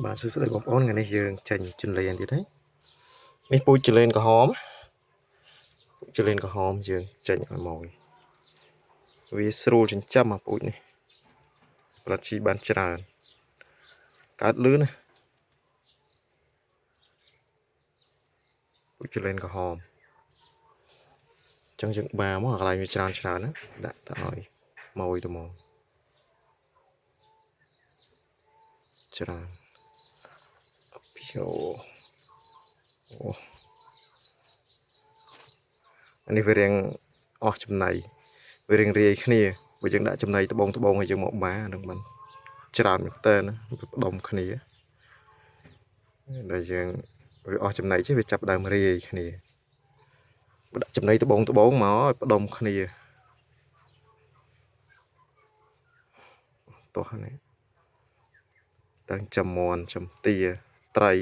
បាទសួស្តីបងប្អូនថ្ងៃនេះយើងចេញជន្លេនទៀតហើយនេះពូជជន្លេនក្រហមពូជជន្លេនក្រហមយើងចេញឲ្យមកវាស្រួលចិញ្ចឹមអាពូជនេះផលិតជីបានច្រើនកើតលឿនណាពូជជន្លេនក្រហមអញ្ចឹងយើងបាមកកន្លែងវាច្រើនច្រើនណាដាក់ទៅឲ្យមកទៅមកច្រើនពីអូអូអានេះវារៀងអស់ចំណៃវារៀងរាយគ្នាបើយើងដាក់ចំណៃត្បូងត្បូងឲ្យយើងមកបានឹងបានច្រើនមែនតើណាវាផ្ដុំគ្នាដែលយើងវាអស់ចំណៃចេះវាចាប់ដើមរាយគ្នាបើដាក់ចំណៃត្បូងត្បូងមកឲ្យផ្ដុំគ្នាទោះនេះទាំងចំមន់ចំទាត្រី